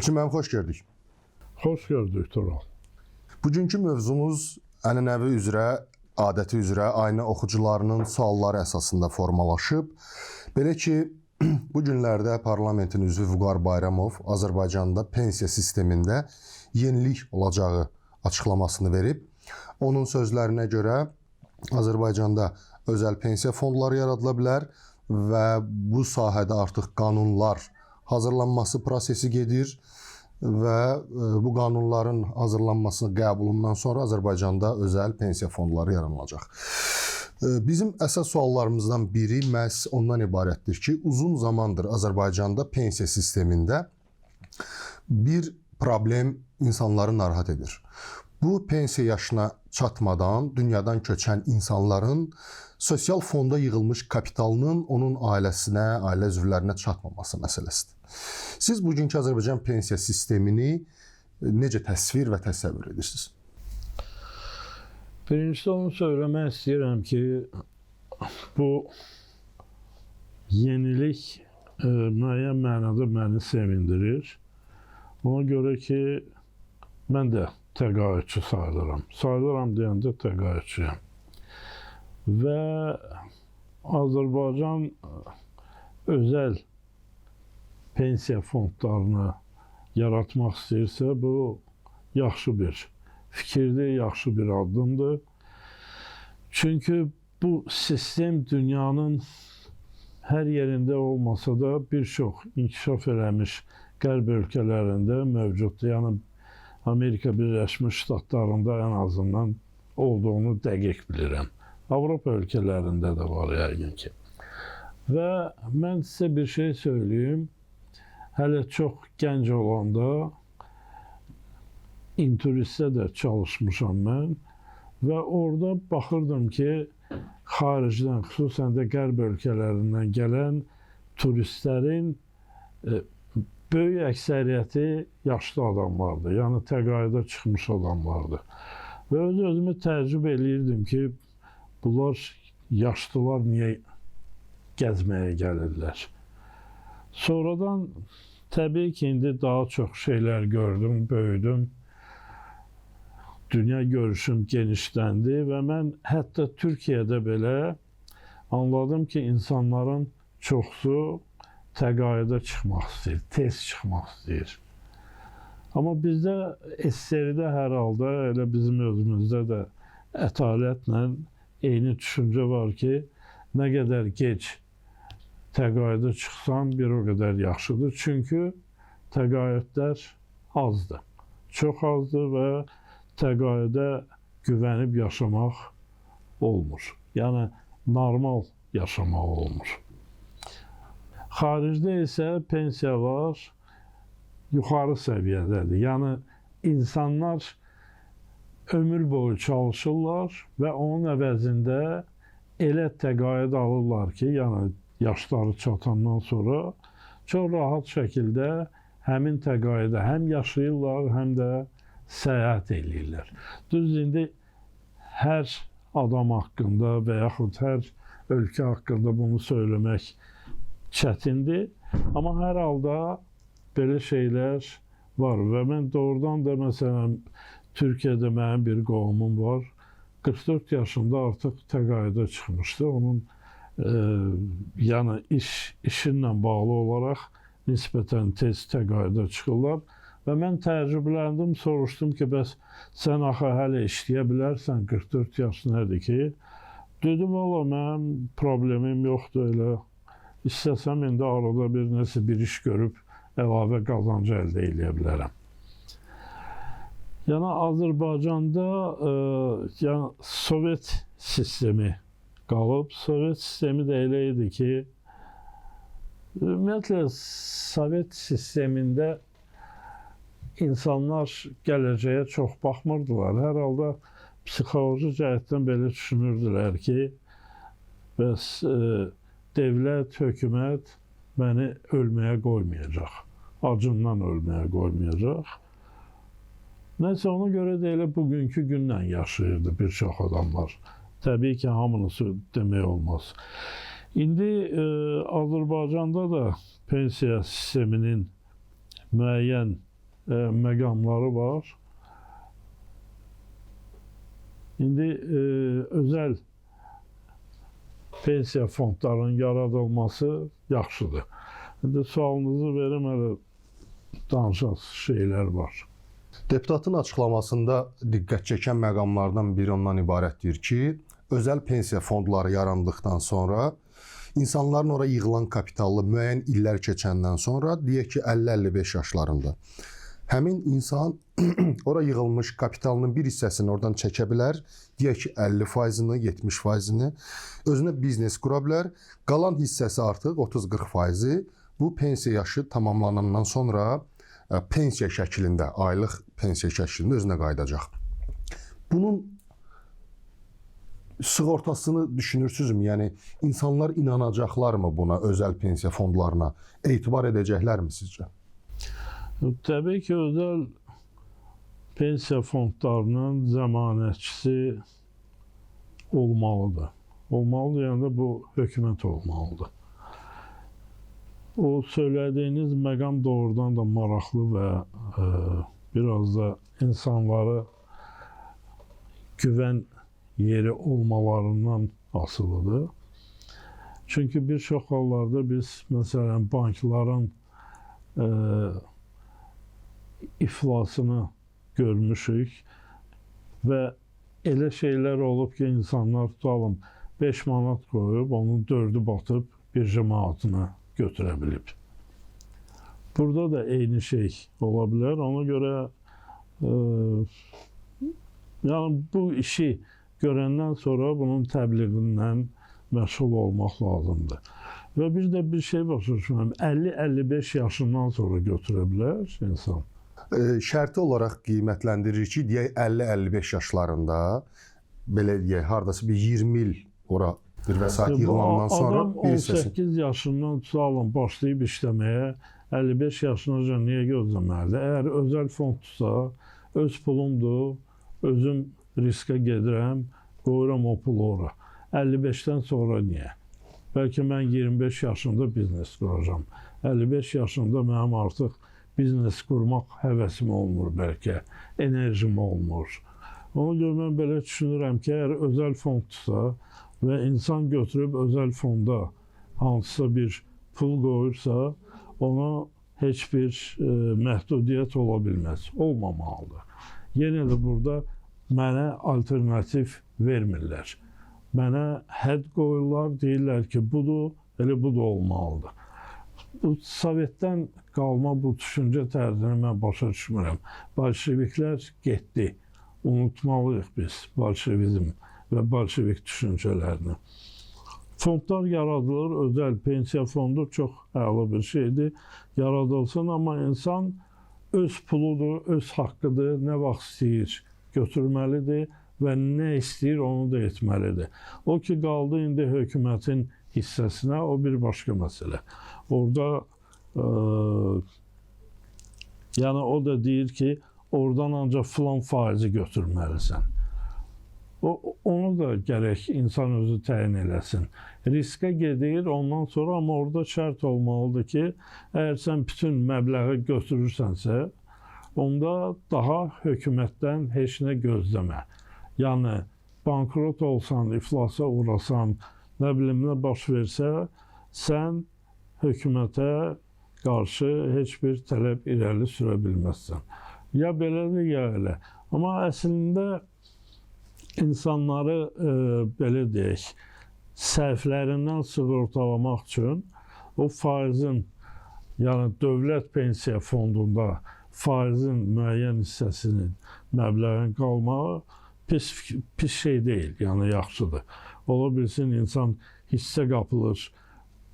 Elçin müəllim, xoş gördük. Xoş gördük, Tural. Bugünkü mövzumuz ənənəvi üzrə, adəti üzrə Ayna oxucularının sualları əsasında formalaşıb. Belə ki, bu günlərdə parlamentin üzvü Vüqar Bayramov Azərbaycanda pensiya sistemində yenilik olacağı açıqlamasını verib. Onun sözlərinə görə Azərbaycanda özəl pensiya fondları yaradıla bilər və bu sahədə artıq qanunlar hazırlanması prosesi gedir və bu qanunların hazırlanması qəbulundan sonra Azərbaycanda özəl pensiya fondları yaranılacaq. Bizim əsas suallarımızdan biri məhz ondan ibarətdir ki, uzun zamandır Azərbaycanda pensiya sistemində bir problem insanları narahat edir. Bu pensiya yaşına çatmadan dünyadan köçən insanların sosial fonda yığılmış kapitalının onun ailəsinə, ailə üzvlərinə çatmaması məsələsidir. Siz bugünkü Azərbaycan pensiya sistemini necə təsvir və təsəvvür edirsiniz? Birincisi onu söyləmək istəyirəm ki, bu yenilik müəyyən mənada məni sevindirir. Ona görə ki, mən də təqaüdçü sayılıram. Sayılıram deyəndə təqaüdçüyəm. Və Azərbaycan özəl pensiya fondlarını yaratmaq istəyirsə, bu yaxşı bir fikirdir, yaxşı bir addımdır. Çünki bu sistem dünyanın hər yerində olmasa da bir çox inkişaf eləmiş qərb ölkələrində mövcuddur. Yəni Amerika Birləşmiş Ştatlarında ən azından olduğunu dəqiq bilirəm. Avropa ölkələrində də var yəqin ki. Və mən sizə bir şey söyləyim. Hələ çox gənc olanda İnturistdə də çalışmışam mən və orada baxırdım ki, xaricdən, xüsusən də qərb ölkələrindən gələn turistlərin böyük əksəriyyəti yaşlı adamlardır. Yəni təqaüdə çıxmış adamlardır. Və öz-özümü təəccüb eləyirdim ki, bunlar yaşlılar niyə gəzməyə gəlirlər? Sonradan təbii ki, indi daha çox şeylər gördüm, böyüdüm. Dünya görüşüm genişləndi və mən hətta Türkiyədə belə anladım ki, insanların çoxsu təqaüdə çıxmaq istəyir, tez çıxmaq istəyir. Amma bizdə SSR-də hər halda, elə bizim özümüzdə də ətalətlə eyni düşüncə var ki, nə qədər gec təqaüdə çıxsan, bir o qədər yaxşıdır. Çünki təqaüdlər azdır. Çox azdır və təqaüdə güvənib yaşamaq olmur. Yəni, normal yaşamaq olmur. Xaricdə isə pensiyalar yuxarı səviyyədədir. Yəni, insanlar ömür boyu çalışırlar və onun əvəzində elə təqaüd alırlar ki, yəni yaşları çatandan sonra çox rahat şəkildə həmin təqaüdə həm yaşayırlar, həm də səyahət eləyirlər. Düzdür, indi hər adam haqqında və yaxud hər ölkə haqqında bunu söyləmək çətindir. Amma hər halda belə şeylər var və mən doğrudan da məsələn Türkiyədə mənim bir qohumum var. 44 yaşında artıq təqaüdə çıxmışdı. Onun yəni işinlə bağlı olaraq nisbətən tez təqaüdə çıxırlar. Və mən təəccübləndim, soruşdum ki, bəs sən axı hələ işləyə bilərsən, 44 yaş nədir ki? Dedi, valla mənim problemim yoxdur elə. İstəsəm indi arada bir nəsə bir iş görüb əlavə qazancı əldə eləyə bilərəm. Yəni Azərbaycanda yəni Sovet sistemi qalıb. Sovet sistemi də elə idi ki, ümumiyyətlə Sovet sistemində insanlar gələcəyə çox baxmırdılar. Hər halda psixoloji cəhətdən belə düşünürdülər ki, bəs devlət, hökumət məni ölməyə qoymayacaq. Acından ölməyə qoymayacaq. Nəsə ona görə də elə bugünkü gündən yaşayırdı bir çox adamlar. Təbii ki, hamınızı demək olmaz. İndi Azərbaycanda da pensiya sisteminin müəyyən məqamları var. İndi özəl pensiya fondlarının yaradılması yaxşıdır. İndi sualınızı verim, hələ danışası şeylər var. Deputatın açıqlamasında diqqət çəkən məqamlardan biri ondan ibarətdir ki, özəl pensiya fondları yarandıqdan sonra insanların ora yığılan kapitalı müəyyən illər keçəndən sonra, deyək ki 50-55 yaşlarında, həmin insan ora yığılmış kapitalının bir hissəsini oradan çəkə bilər, deyək ki 50%-ni, 70%-ni özünə biznes qura bilər. Qalan hissəsi artıq 30-40%-i bu pensiya yaşı tamamlanandan sonra pensiya şəklində, aylıq pensiya şəklində özünə qayıdacaq. Bunun sığortasını düşünürsünüzmü? Yəni insanlar inanacaqlarmı buna, özəl pensiya fondlarına? Etibar edəcəklərmi sizcə? Təbii ki, özəl pensiya fondlarının zəmanətçisi olmalıdır. Olmalı deyəndə bu hökumət olmalıdır. O söylədiyiniz məqam doğrudan da maraqlı və biraz da insanları güvən yeri olmalarından asılıdır. Çünki bir çox hallarda biz, məsələn, bankların iflasını görmüşük və elə şeylər olub ki, insanlar tutalım 5 manat qoyub, onun 4-ü batıb bircə manatını götürə bilib. Burada da eyni şey ola bilər. Ona görə yəni bu işi görəndən sonra bunun təbliğindən məşğul olmaq lazımdır. Və bir də bir şey başa düşmürəm. 50-55 yaşından sonra götürə bilər insan. Şərti olaraq qiymətləndirir ki, deyək 50-55 yaşlarında, belə deyək, hardasa bir 20 il ora bir vəsait yığılandan sonra adam 18 yaşından tutalım başlayıb işləməyə, 55 yaşınacan niyə gözləməlidir? Əgər özəl fonddursa, öz pulumdur, özüm riskə gedirəm, qoyuram o pulu ora. 55-dən sonra niyə? Bəlkə mən 25 yaşında biznes quracam. 55 yaşında mənim artıq biznes qurmaq həvəsim olmur bəlkə, enerjim olmur. Ona görə mən belə düşünürəm ki, əgər özəl fonddursa və insan götürüb özəl fonda hansısa bir pul qoyursa, ona heç bir məhdudiyyət ola bilməz, olmamalıdır. Yenə də burada mənə alternativ vermirlər. Mənə hədd qoyurlar, deyirlər ki, budur, elə bu da olmalıdır. Bu Sovetdən qalma bu düşüncə tərzini mən başa düşmürəm. Bolşeviklər getdi. Unutmalıyıq biz bolşevizm və bolşevik düşüncələrini. Fondlar yaradılır, özəl pensiya fondu çox əla bir şeydir. Yaradılsın, amma insan öz puludur, öz haqqıdır, nə vaxt istəyir götürməlidir və nə istəyir onu da etməlidir. O ki, qaldı indi hökumətin hissəsinə, o bir başqa məsələ. Orada, yəni o da deyir ki, oradan ancaq filan faizi götürməlisən. Onu da gərək insan özü təyin eləsin. Riskə gedir ondan sonra, amma orada şərt olmalıdır ki, əgər sən bütün məbləği götürürsənsə, onda daha hökumətdən heç nə gözləmə. Yəni, bankrot olsan, iflasa uğrasan, nə bilim, nə baş versə, sən hökumətə qarşı heç bir tələb irəli sürə bilməzsən. Ya belədir, ya elə. Amma əslində insanları, belə deyək, səhvlərindən sığortalamaq üçün o faizin, yəni dövlət pensiya fondunda faizin müəyyən hissəsinin məbləğin qalmağı pis şey deyil, yəni yaxşıdır. Ola bilsin, insan hissə qapılır,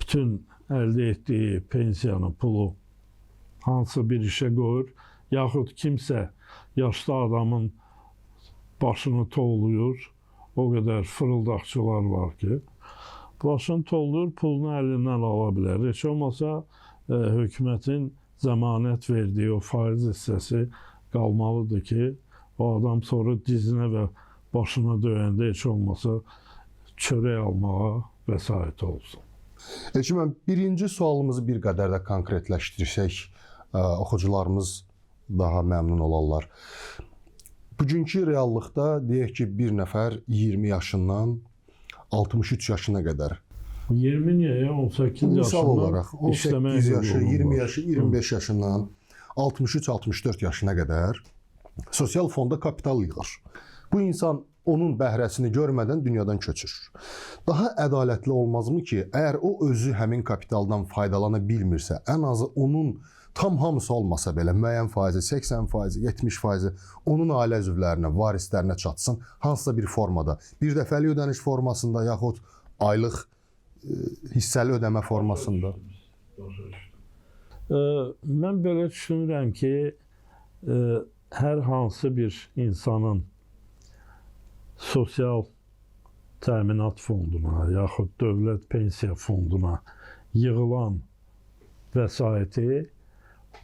bütün əldə etdiyi pensiyanın pulu hansı bir işə qoyur, yaxud kimsə yaşlı adamın başını tollayır, o qədər fırıldaqçılar var ki, başını tollayır, pulunu əlindən ala bilər. Heç olmasa hökumətin zəmanət verdiyi o faiz hissəsi qalmalıdır ki, o adam sonra dizinə və başına döyəndə heç olmasa çörək almağa vəsait olsun. Elçin müəllim, birinci sualımızı bir qədər də konkretləşdirsək, oxucularımız daha məmnun olarlar. Bugünkü reallıqda deyək ki, bir nəfər 20 yaşından 63 yaşına qədər. 20 niyə? 18 yaşından misal olaraq 18 yaşı, 20 yaşı, 25 yaşından 63-64 yaşına qədər sosial fonda kapital yığır. Bu insan onun bəhrəsini görmədən dünyadan köçür. Daha ədalətli olmazmı ki, əgər o özü həmin kapitaldan faydalana bilmirsə, ən azı onun tam hamısı olmasa belə müəyyən faizi, 80%, 70% onun ailə üzvlərinə, varislərinə çatsın hansısa bir formada. Bir dəfəlik ödəniş formasında yaxud aylıq hissəli ödəmə formasında. Mən belə düşünürəm ki, hər hansı bir insanın sosial təminat fonduna yaxud dövlət pensiya fonduna yığılan vəsaiti,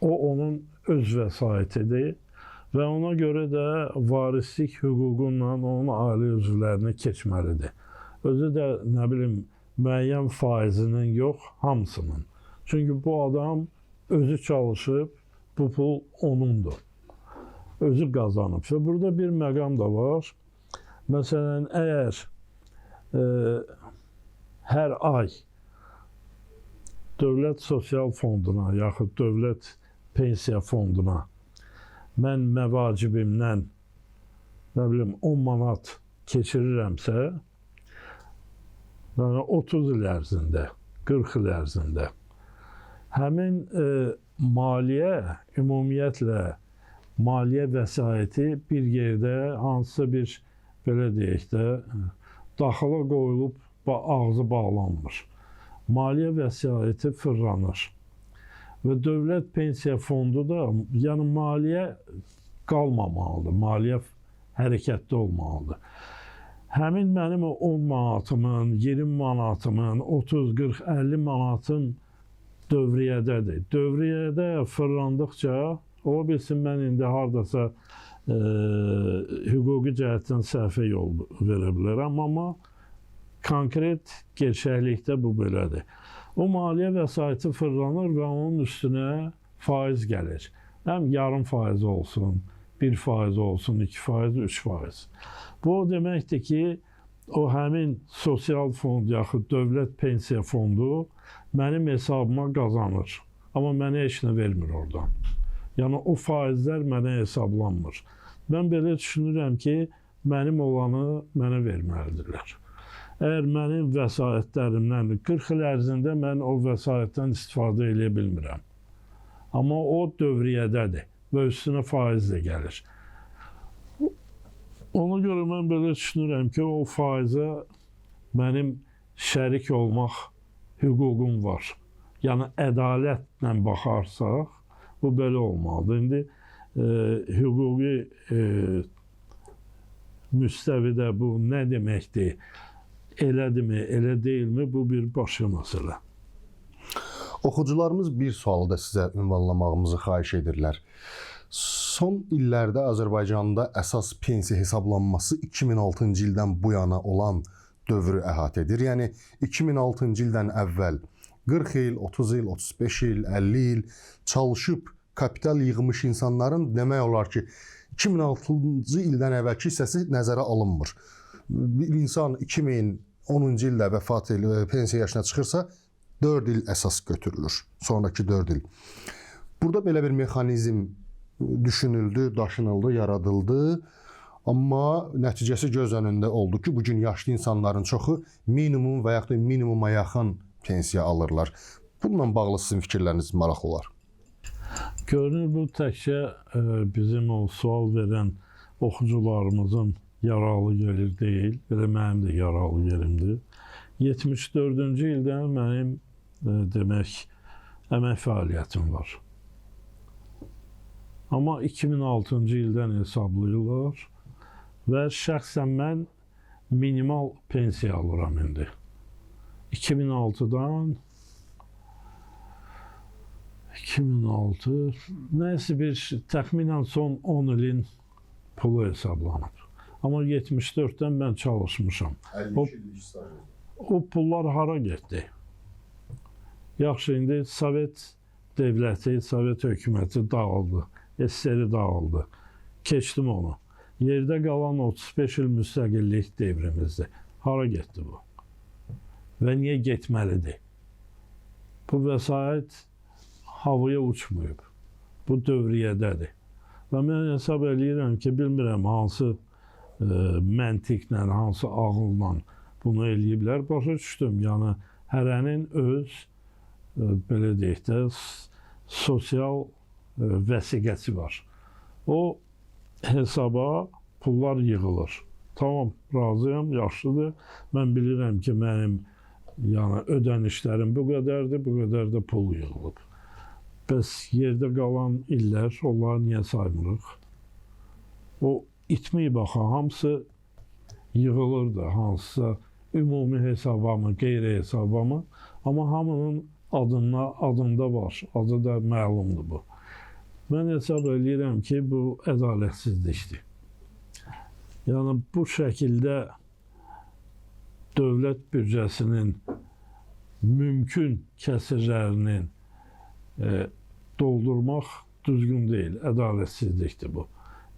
o onun öz vəsaitidir və ona görə də varislik hüququ ilə onun ailə üzvlərinə keçməlidir. Özü də, nə bilim, müəyyən faizinin yox, hamısının. Çünki bu adam özü çalışıb, bu pul onundur. Özü qazanıb. Və burada bir məqam da var. Məsələn, əgər hər ay dövlət sosial fonduna yaxud dövlət pensiya fonduna mən məvacibimdən, nə bilim, 10 manat keçirirəmsə, yəni 30 il ərzində, 40 il ərzində həmin maliyyə, ümumiyyətlə maliyyə vəsaiti bir yerdə hansısa bir, belə deyək də, daxila qoyulub ağzı bağlanmır. Maliyyə vəsaiti fırlanır. Və dövlət pensiya fondu da, yəni maliyyə qalmamalıdır, maliyyə hərəkətdə olmalıdır. Həmin mənim o 10 manatımın, 20 manatımın, 30, 40, 50 manatım dövriyyədədir. Dövriyyədə fırlandıqca, ola bilsin mən indi haradasa hüquqi cəhətdən səhvə yol verə bilərəm, amma konkret gerçəklikdə bu belədir. O maliyyə vəsaiti fırlanır və onun üstünə faiz gəlir. Həm yarım faiz olsun, 1% olsun, 2%, 3%. Bu o deməkdir ki, o həmin sosial fond yaxud dövlət pensiya fondu mənim hesabıma qazanır. Amma mənə heç nə vermir oradan. Yəni o faizlər mənə hesablanmır. Mən belə düşünürəm ki, mənim olanı mənə verməlidirlər. Əgər mənim vəsaitlərimdən 40 il ərzində mən o vəsaitdən istifadə eləyə bilmirəm. Amma o dövriyyədədir və üstünə faiz də gəlir. Ona görə mən belə düşünürəm ki, o faizə mənim şərik olmaq hüququm var. Yəni ədalətlə baxarsaq, bu belə olmalıdır. İndi hüquqi müstəvidə bu nə deməkdir? Elədirmi, elə deyilmi? Bu bir başqa məsələ. Oxucularımız bir sualı da sizə ünvanlamağımızı xahiş edirlər. Son illərdə Azərbaycanda əsas pensiya hesablanması 2006-cı ildən bu yana olan dövrü əhatə edir. Yəni 2006-cı ildən əvvəl 40 il, 30 il, 35 il, 50 il çalışıb kapital yığmış insanların demək olar ki, 2006-cı ildən əvvəlki hissəsi nəzərə alınmır. Bir insan 2010-cu ildə vəfat edir, pensiya yaşına çıxırsa 4 il əsas götürülür. Sonraki 4 il. Burada belə bir mexanizm düşünüldü, daşınıldı, yaradıldı. Amma nəticəsi göz önündə oldu ki, bugün yaşlı insanların çoxu minimum və yaxud da minimuma yaxın pensiya alırlar. Bununla bağlı sizin fikirləriniz maraqlı olar. Görünür, bu təkcə bizim o sual verən oxucularımızın yaralı gelir deyil, elə mənim də yaralı yerimdir. 74-cü ildən mənim demək əmək fəaliyyətim var. Amma 2006-cı ildən hesablayırlar və şəxsən mən minimal pensiya alıram indi. 2006-dan 2006, nəsə bir təxminən son 10 ilin pulu hesablanıb. Amma 74-dən mən çalışmışam. O pullar hara getdi? Yaxşı, indi Sovet devləti, Sovet hökuməti dağıldı. SSR dağıldı. Keçdim onu. Yerdə qalan 35 il müstəqillik devrimizdir. Hara getdi bu? Və niyə getməlidir? Bu vəsait havaya uçmayıb. Bu dövriyyədədir. Və mən hesab eləyirəm ki, bilmirəm hansı məntiqlə, hansı ağılla bunu eləyiblər. Başa düşdüm, yəni hərənin öz, belə deyək də, sosial vəsiqəsi var. O hesaba pullar yığılır. Tamam, razıyam, yaxşıdır. Mən bilirəm ki, mənim yəni ödənişlərim bu qədərdir, bu qədər də pul yığılıb. Bəs yerdə qalan illər, onları niyə saymırıq? O itməyib axı, hamısı yığılırdı, hansısa ümumi hesaba mı, qeyri hesaba mı? Amma hamının adında var, adı da məlumdur bu. Mən hesab eləyirəm ki, bu ədalətsizlikdir. Yəni bu şəkildə dövlət büdcəsinin mümkün kəsirlərinin doldurmaq düzgün deyil, ədalətsizlikdir bu.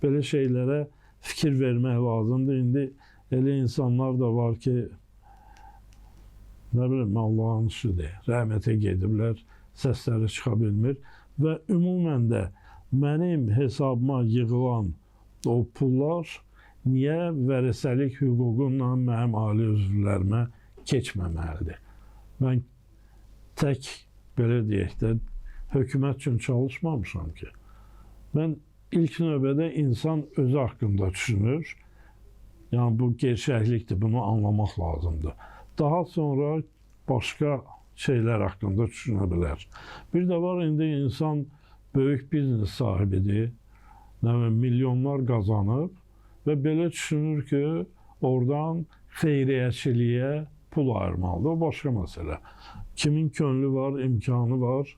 Belə şeylərə fikir vermək lazımdır. İndi elə insanlar da var ki, nə bilim, Allahın işidir, rəhmətə gediblər, səsləri çıxa bilmir və ümumən də mənim hesabıma yığılan o pullar niyə vərəsəlik hüququnla mənim ailə üzvlərimə keçməməlidir? Mən tək, belə deyək də, hökumət üçün çalışmamışam ki. Mən ilk növbədə insan özü haqqında düşünür. Yəni bu gerçəklikdir, bunu anlamaq lazımdır. Daha sonra başqa şeylər haqqında düşünə bilər. Bir də var, indi insan böyük biznes sahibidir, nə bilim, milyonlar qazanıb və belə düşünür ki, oradan xeyriyyəçiliyə pul ayırmalıdır. O başqa məsələ. Kimin könlü var, imkanı var,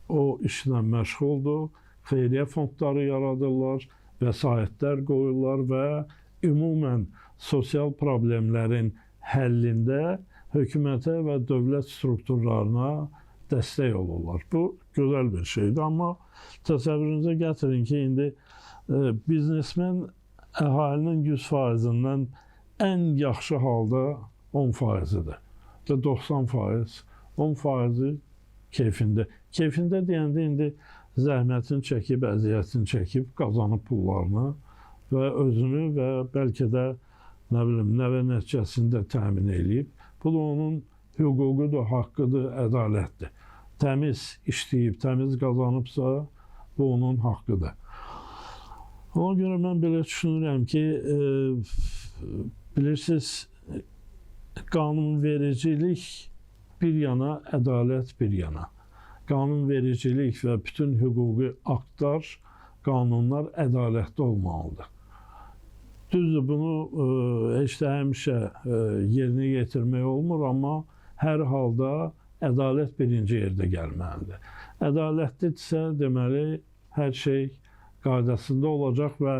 o işlə məşğuldur. Xeyriyyə fondları yaradırlar, vəsaitlər qoyurlar və ümumən sosial problemlərin həllində hökumətə və dövlət strukturlarına dəstək olurlar. Bu gözəl bir şeydir, amma təsəvvürünüzə gətirin ki, indi biznesmen əhalinin 100%-dən ən yaxşı halda 10%-dir və 90%, 10%-i keyfində. Keyfində deyəndə indi zəhmətini çəkib, əziyyətini çəkib, qazanıb pullarını və özünü və bəlkə də nə bilim, nəvə nəticəsini də təmin eləyib. Bu da onun hüququdur, haqqıdır, ədalətdir. Təmiz işləyib, təmiz qazanıbsa, bu onun haqqıdır. Ona görə mən belə düşünürəm ki, bilirsiniz, qanunvericilik bir yana, ədalət bir yana. Qanunvericilik və bütün hüquqi aktlar, qanunlar ədalətli olmalıdır. Düzdür, bunu heç də həmişə yerinə yetirmək olmur, amma hər halda ədalət birinci yerdə gəlməlidir. Ədalətlidirsə, deməli, hər şey qaydasında olacaq və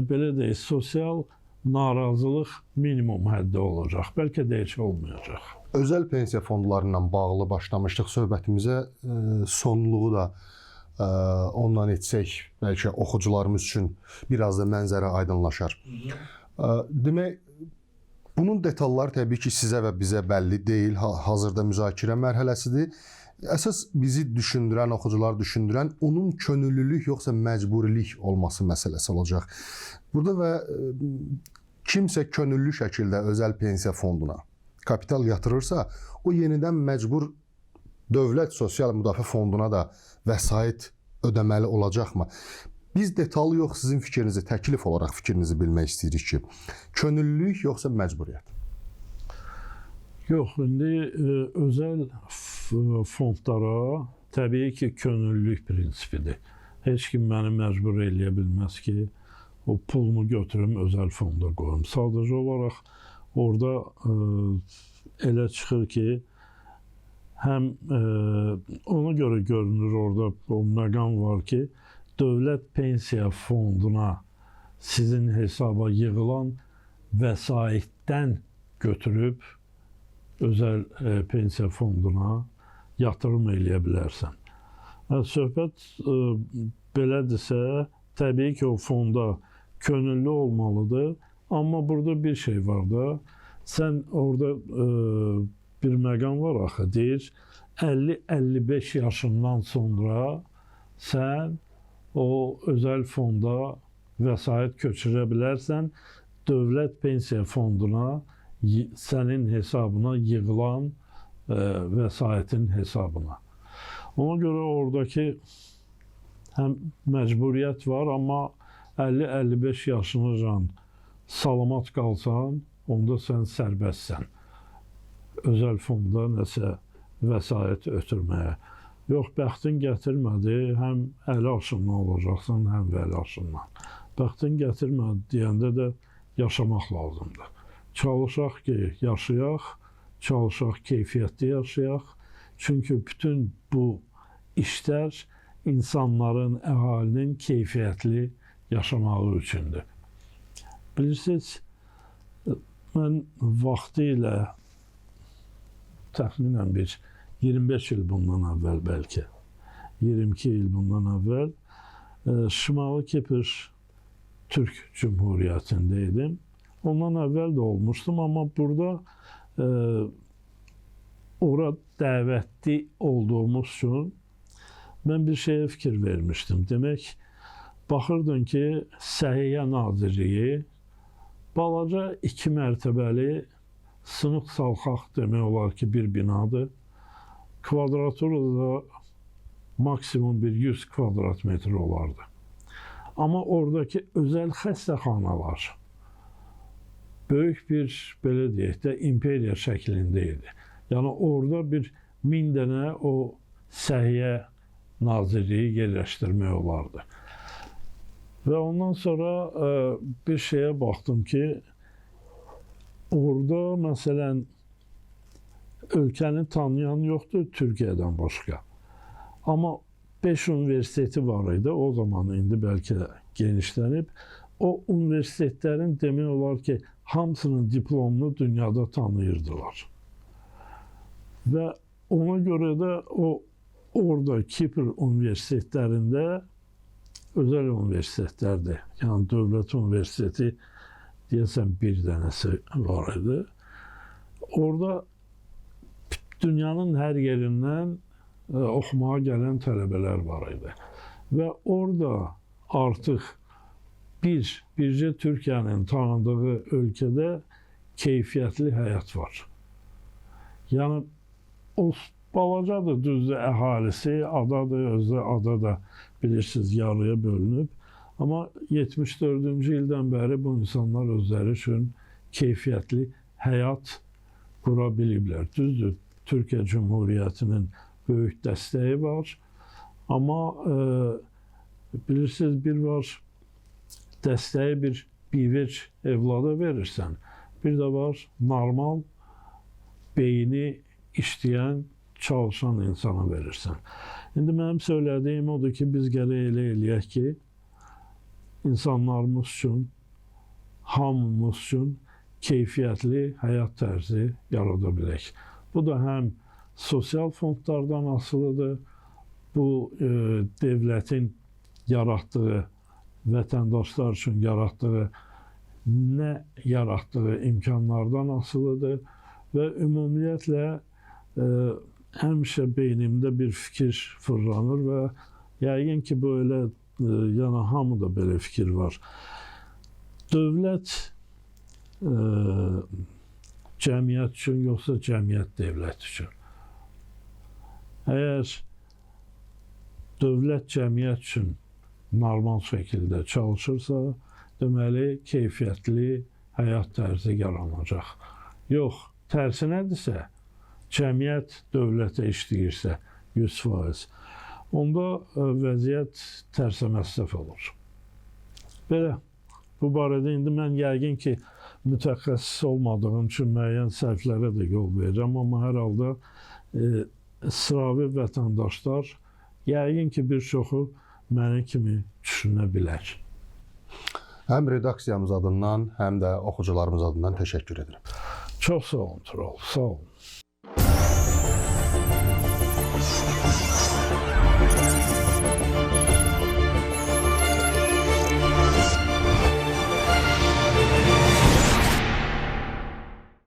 belə deyək, sosial narazılıq minimum həddə olacaq. Bəlkə də heç olmayacaq. Özəl pensiya fondlarla bağlı başlamışdıq söhbətimizə, sonluğu da ondan etsək, bəlkə oxucularımız üçün biraz da mənzərə aydınlaşar. Demək, bunun detalları təbii ki, sizə və bizə bəlli deyil. Hazırda müzakirə mərhələsidir. Əsas bizi düşündürən, oxucular düşündürən onun könüllülük yoxsa məcburilik olması məsələsi olacaq. Burada və kimsə könüllü şəkildə özəl pensiya fonduna kapital yatırırsa, o yenidən məcbur Dövlət Sosial Müdafiə Fonduna da vəsait ödəməli olacaqmı? Biz detallı yox, sizin fikrinizi, təklif olaraq fikrinizi bilmək istəyirik ki, könüllülük yoxsa məcburiyyət? Yox, indi özəl fondlara təbii ki, könüllülük prinsipidir. Heç kim məni məcbur eləyə bilməz ki, o pulumu götürüm, özəl fonda qoyum. Sadəcə olaraq orada elə çıxır ki, həm ona görə görünür orada o məqam var ki, dövlət pensiya fonduna sizin hesaba yığılan vəsaitdən götürüb özəl pensiya fonduna yatırım eləyə bilərsən. Söhbət belədirsə, təbii ki, o fonda könüllü olmalıdır. Amma burada bir şey var da, sən orada bir məqam var axı, deyir, 50-55 yaşından sonra sən o özəl fonda vəsait köçürə bilərsən, dövlət pensiya fonduna sənin hesabına yığılan vəsaitin hesabına. Ona görə oradakı həm məcburiyyət var, amma 50-55 yaşınacan salamat qalsan, onda sən sərbəstsən. Özəl fonda nəsə vəsait ötürməyə. Yox, bəxtin gətirmədi, həm əli aşından olacaqsan, həm vəli aşından. Bəxtin gətirmədi deyəndə də yaşamaq lazımdır. Çalışaq ki, yaşayaq, çalışaq keyfiyyətli yaşayaq. Çünki bütün bu işlər insanların, əhalinin keyfiyyətli yaşamağı üçündür. Bilirsiniz, mən vaxtilə təxminən bir 25 il bundan əvvəl bəlkə, 22 il bundan əvvəl Şimali Kipr Türk Cumhuriyyətində idim. Ondan əvvəl də olmuşdum, amma burada ora dəvətli olduğumuz üçün mən bir şeyə fikir vermişdim. Demək, baxırdın ki, Səhiyyə Nazirliyi balaca 2 mərtəbəli sınıq salxaq demək olar ki, bir binadır. Kvadraturu da maksimum bir 100 kvadrat metr olardı. Amma oradakı özəl xəstəxanalar böyük bir, belə deyək də, imperiya şəklində idi. Yəni orada bir 1000 dənə o Səhiyyə Nazirliyi yerləşdirmək olardı. Və ondan sonra bir şeyə baxdım ki, orada məsələn ölkəni tanıyan yoxdur Türkiyədən başqa. Amma 5 universiteti var idi. O zaman indi bəlkə də genişlənib. O universitetlərin demək olar ki, hamısının diplomunu dünyada tanıyırdılar. Və ona görə də o orada Kipr universitetlərində özəl universitetlərdir. Yəni dövlət universiteti deyəsən bir dənəsi var idi. Orada dünyanın hər yerindən oxumağa gələn tələbələr var idi. Və orada artıq bircə Türkiyənin tanıdığı ölkədə keyfiyyətli həyat var. Yəni o balacadır, düzdür, əhalisi, adadır, özü ada da bilirsiniz yarıya bölünüb. Amma 74-cü ildən bəri bu insanlar özləri üçün keyfiyyətli həyat qura biliblər. Düzdür, Türkiyə Cumhuriyyətinin böyük dəstəyi var. Amma bilirsiniz, bir var dəstəyi bir biveç evlada verirsən. Bir də var normal beyni işləyən, çalışan insana verirsən. İndi mənim söylədiyim odur ki, biz gərək elə eləyək ki, insanlarımız üçün, hamımız üçün keyfiyyətli həyat tərzi yarada bilək. Bu da həm sosial fondlardan asılıdır, bu devlətin yaratdığı, vətəndaşlar üçün yaratdığı, nə yaratdığı imkanlardan asılıdır və ümumiyyətlə həmişə beynimdə bir fikir fırlanır və yəqin ki, bu elə, yəni hamıda belə fikir var. Dövlət cəmiyyət üçün, yoxsa cəmiyyət dövlət üçün? Əgər dövlət cəmiyyət üçün normal şəkildə çalışırsa, deməli, keyfiyyətli həyat tərzi yaranacaq. Yox, tərsinədirsə, cəmiyyət dövlətə işləyirsə 100%, onda vəziyyət tərsə-məsəf olur. Belə, bu barədə indi mən yəqin ki, mütəxəssis olmadığım üçün müəyyən səhvlərə də yol verirəm, amma hər halda sıravi vətəndaşlar yəqin ki, bir çoxu mənim kimi düşünə bilər. Həm redaksiyamız adından, həm də oxucularımız adından təşəkkür edirəm. Çox sağ olun, Tural, sağ olun.